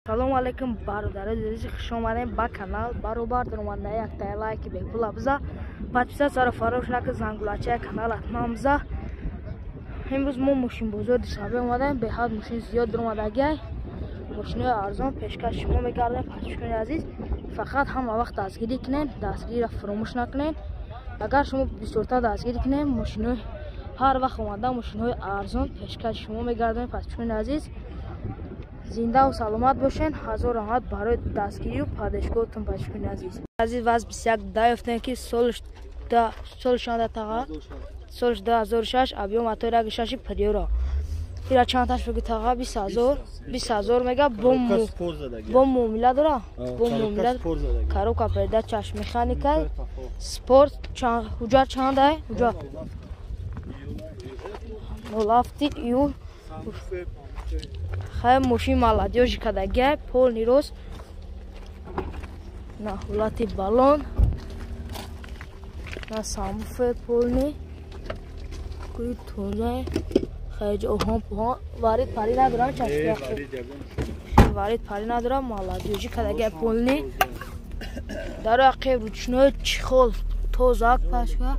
Салом алейкум, бародарони азиз, хуш омадем ба канал. Баробар даромадна якта лайки бепула биза, подписаться фаромӯш накун, зангулачаи канал ҳатман биза. Имрӯз мо мошинбозор Душанбе омадем, беҳад мошин зиёд даромадагиай. Мошинои арзон пешкаш шумо мекардем, подписчикони азиз. Фақат ҳама вақт дастгирӣ кунед, дастгириро фаромӯш накунед. Агар шумо бисёртар дастгирӣ кунед, мошинои ҳар вақт омада мошинои арзон пешкаш шумо мегардонем, подписчикони азиз. Зиндаву саломат бошен. Ҳазор раҳмат барои дастгирию падешгоҳтон, подписчикони азиз. Азиз ваз 21 да ёфтем ки солш чанда таға? Солш 2006, объем мотор 1.6 Приора. Ира чандташ бигӯ таға? 20,000, 20,000 мега. Бо муомила дора? Бо муомила. Коробка передачаш механика. Спорт ҳуҷҷат чандай? Ҳуҷҷат 07 июл. Хай мошин молодёжи кадагиай, полный рост. На ҳолати баллон. На самбуфе полный. Куи тоза. Хайҷ оҳон пуҳон варид пари надорам чашми. Варид пари надорам, молодёжи кадагиай полный. Даро ақиб ручной чехол тозак пашка.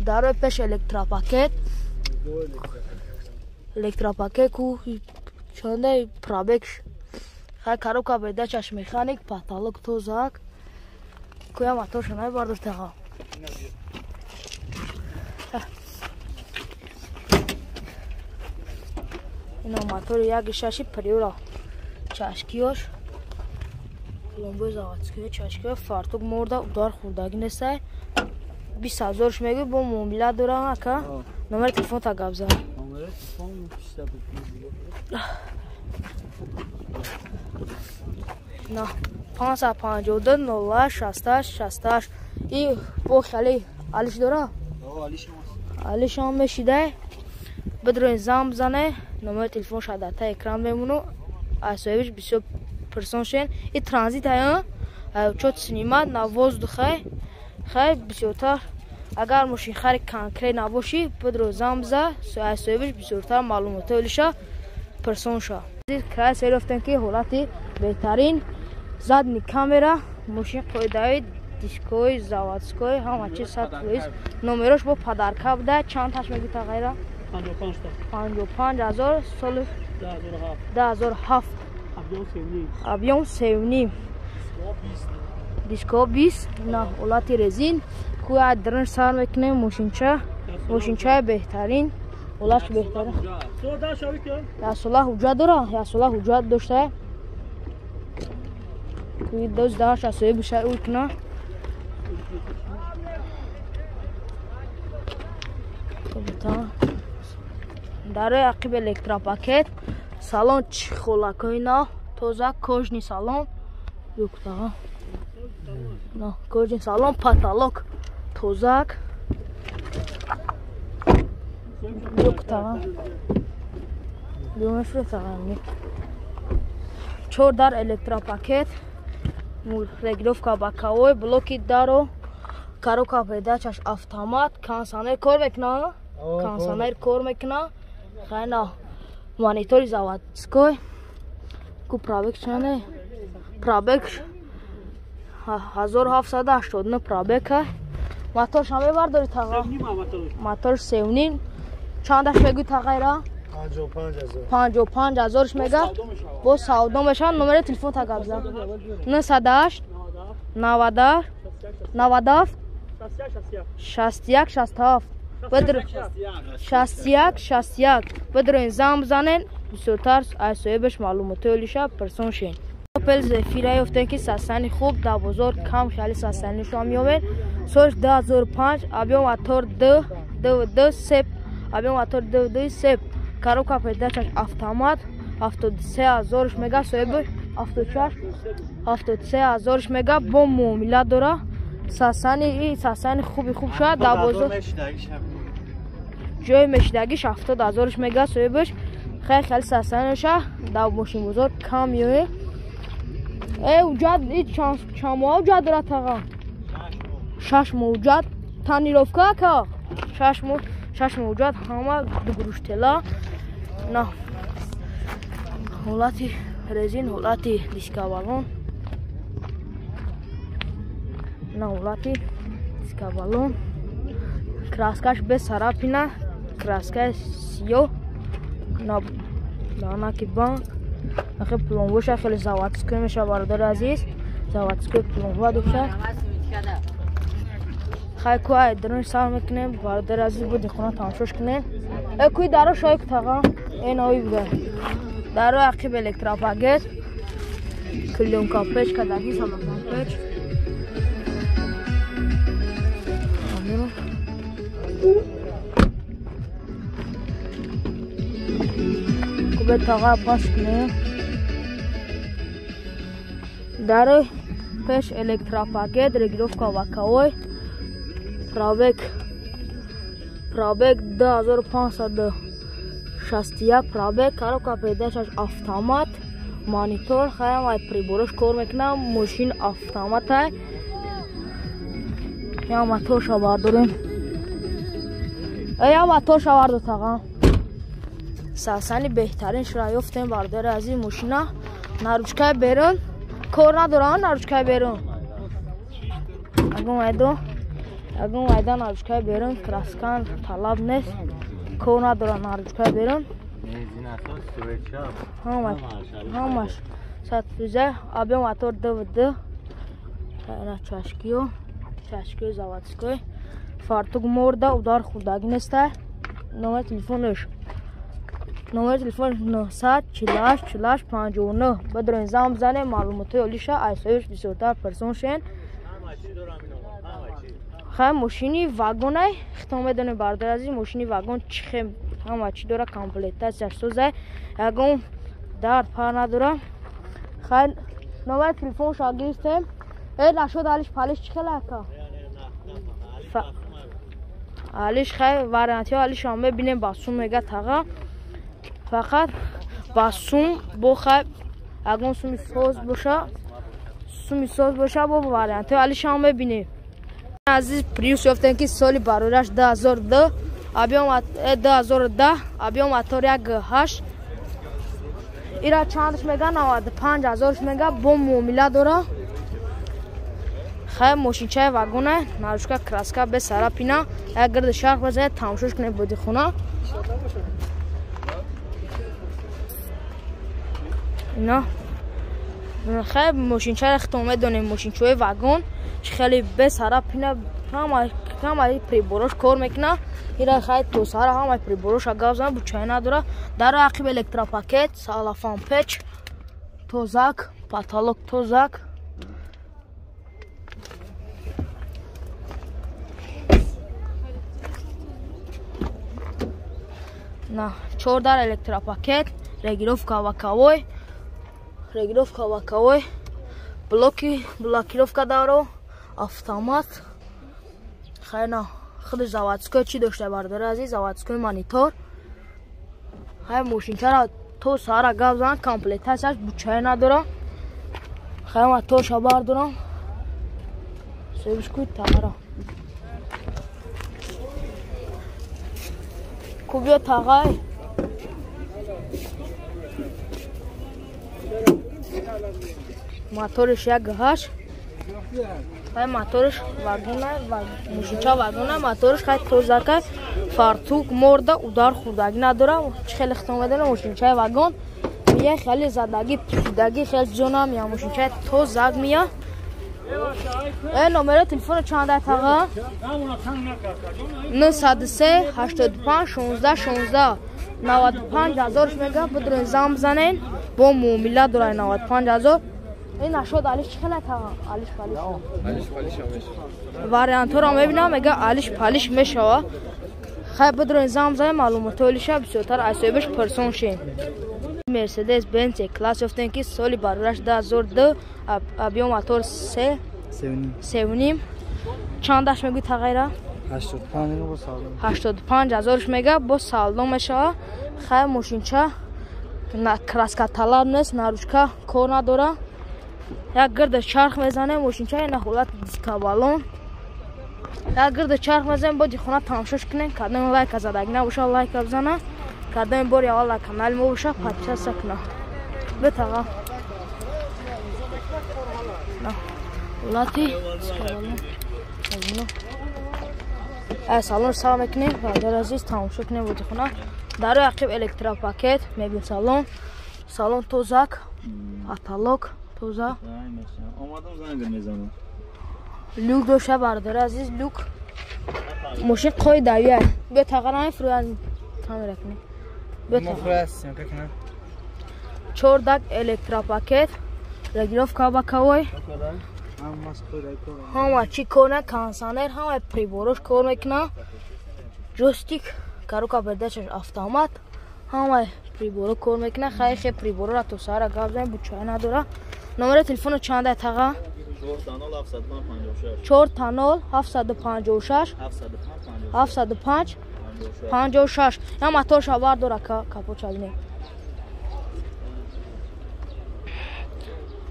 Дарои пеш электропакет. Электропакет ку чандай пробег. Хай коробка передачаш механик, потолок тозак. Куя моторша набардоштаға. Ино мотори 1.6 Приора. Чашкиёш. Пломбои заводской чашкиё фартук морда удар хӯрдагӣ нестай. 20,000 мегӯй, бо муомила дорам ака. Номери телефон та гап зан. Номери телефон на 552 0 68 68. И бо хали алиш дора? Алиш ҳам мешида. Бидроин зам бизане, номери телефон ша дар та экран мемону. Аз соҳибиш бисёр пирсон шен. И транзит ая, учёт снимать на воздух. Хай бисёртар агар мошинхари конкрет набошӣ, бидро зам биза, аз соҳибиш бисёртар маълумотҳои олиша пирсон ша. Край сер ёфтем ки ҳолати беҳтарин, задний камера, мошин қоидаи дискои заводской, ҳама чиз 100%. Номерош бо подарка буда. Чанд таш мегӯ тағайра? 55,000, соли 2007, объем 3.5, диско 20, на ҳолати резин. Куя дрын сар мекунем мошинча, мошинчаи беҳтарин, ҳолатш беҳтарин. Яксола ҳуҷҷат дора, яксола ҳуҷҷат дошта. Куи доз дааш асоиб ша ӯй куна. Дарои ақиб электропакет, салон чехолакои нав, тоза, кожный салон. Юктаға. На, кожный салон, потолок тозак. Юктаға. Чор дар электропакет, регулировка боковой, блоки даро, коробка передачаш автомат, кондиционер кор мекуна, кондиционер кор мекуна. Хайна монитори заводской. Ку пробег чанде? Пробег 1789 пробег. Моторш ҳам мебардори таға? Моторш 3.5. Чандаш мегӯй тағайра? 55,000. 55,000 мега. Бо савдо мешавад. Номери телефон та гап зан. 908 90 97 61 67. Бидр 61 61. Бидроин зам бизанен, бисёртар аз соҳибаш маълумотҳои олиша пирсон шен. Опел Зефира ёфтем ки састани хуб дар бозор кам хеле састанишо меёбед. Соли 2005, объем мотор 2 2 2 сеп, объем мотор 2 2 сеп, коробка передачаш автомат, 73,000 мега соҳибаш, 76 73,000 мега, бо муомила дора. Састани састани хуби хуб шуд дар бозор. Ҷои мешидагиш 70,000 мега соҳибаш. Хеле хеле састаниша дар мошинбозор кам меояд. Э, ҳуҷҷат чанд моҳ ҳуҷҷат дорад таға? 6 моҳ ҳуҷҷат. Тонировка ака? 6 моҳ 6 моҳ ҳама дугруштела на ҳолати резин ҳолати дискабалон на ҳолати дискабалон краскаш без царапина краскаи сиёҳ на данаки банк ахи пломбоша хеле заводской меша бародари азиз заводской пломба дошта хай куай дарун сар мекунем бародари азиз буди хона тамошош кунем э куи даро шои тага э нави буда даро ақиб электропакет клеёнка печ кадаги салофан печ кубе тага пас кунем даро пеш электропакет регулировка боковой пробег 2561 пробег коробка передачаш автомат монитор хаям ай приборош кор мекунам мошин автомат ай я моторша бардорем я моторша бардор тага сасани беҳтарин шура ёфтем бардори азиз мошина наручкаи берун кор надорам наручкаи берун агон айда наручкаи берун краскан талаб нест кор надора наручкаи берун ҳамаш садфиза объем мотор ДВД чашкиё чашкиё заводской фартук морда удар хурдагӣ неста номери телефонаш 948 48 59 бадрон зам бизанем маълумотҳои олиша айсоиш бисёртар персон шен хай мошини вагонай хитон медонем бародари азиз мошини вагон чӣ хе ҳама чӣ дора комплектатсияш созай ягон дард пар надора хай номери телефонша гирифтем э нашуд алиш палиш чӣ хела ака алиш хай вариантҳо алишам мебинем ба сум мега тага фақат ба сум бо хай ягон суми соз боша бо вариантҳо алишам мебинем азиз Приус ёфтем ки соли барораш 2002 объем 2010 объем мотор 1.8 ира чандаш мега 95 ҳазорш мега бо муомила дора хай мошинчаи вагона нарушка краска без царапина як гирди шарх бизанед тамошош кунед боди хона ина хай мошинчаро хитон медонем мошинчаҳои вагон хеле без царапина ҳамаи приборош кор мекуна ира хай то сара ҳамаи прибороша гап зана бучай надора даро ақиб электропакет салафан печ тозак потолок тозак на чор дар электропакет регулировка боковой блоки блокировка даро автомат хайна худаш заводской чӣ дошта бародари азиз заводской монитор хай мошинчара то сара гап зан комплектатсияш бучае надора хай моторша бардорам себишкуи тағара кубиё тағай моториш 1.8 хай моториш вагона мошинча вагона моториш хай тозака фартук морда удар хурдагӣ надора чӣ хеле хитон медонам мошинчаи вагон мия хеле задагӣ пусидагӣ хеле ҷона мия мошинчаи тозак мия э номери телефоно чанд ай тага 903 85 16 16 95 ҳазорш мега бидурен зам бизанен бо муомила дора 95 ҳазор ин нашуд алиш чӣ хела тага алиш палиш алиш палиш мешава вариантҳоро мебинам мега алиш палиш мешава хай бидурен зам бизанен маълумотҳои олиша бисёртар айсоибаш персон шен Мерседес Бенц класс ёфтем ки соли барораш 2002 объем мотор 3.5 чандаш мегӯй тағайра 85 ҳазорш мега бо салдо мешава хай мошинча краска талаб нест наручка кор надора як гирда чарх мезане мошинча ина ҳолати дискабалон Як гирда чарх мезанем, боди хона тамошош кунем. Кадом лайка задаги набоша, лайка бизана. Кадом бори аввал дар канали мо боша, подписаться куна. Бетаға. Лати салон сава мекунем, бародар азиз, тамошо кунем боди хона. Дар рӯи ақиб электропакет, мебел салон, салон тозак, потолок тоза. Люк дошта бародар азиз, люк. Мошин қои давия. Биё тағара мефурӯяд камера кунем. Биё тағара. 4 дак электропакет, регулировка боковой. Ҳама чӣ кор на, кондиционер, ҳама приборош кор мекунад. Ҷойстик, коробка передачаш автомат, ҳама приборо кор мекунад. Хай хе приборора то сара гап занем, бучая надора. Номери телефоно чанда таға? 4 0 756 705 56. Я моторша бардора капот бинем.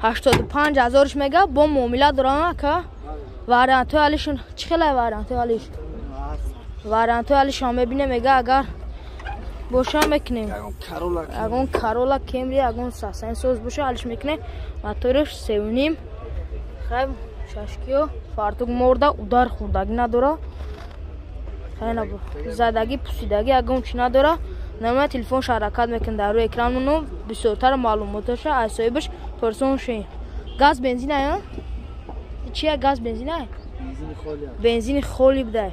85 ҳазорш мега, бо муомила дорам ака. Вариантҳои алишон чӣ хелай вариантҳои алиш? Вариантҳои алишон мебинем, мега агар боша мекунем. Ягон Карола, Кемри, ягон сасан соз боша алиш мекунем. Моторш 3.5. Хай шашкиё фартук морда удар хӯрдагӣ надора. Хай набо. Задагӣ, пусидагӣ ягон чӣ надора. Номери телефон ҳаракат мекунад дар рӯи экран, бисёртар маълумоташа аз соҳибаш пурсон шин. Газ бензин ая? Чия газ бензин ая? Бензини холи буда.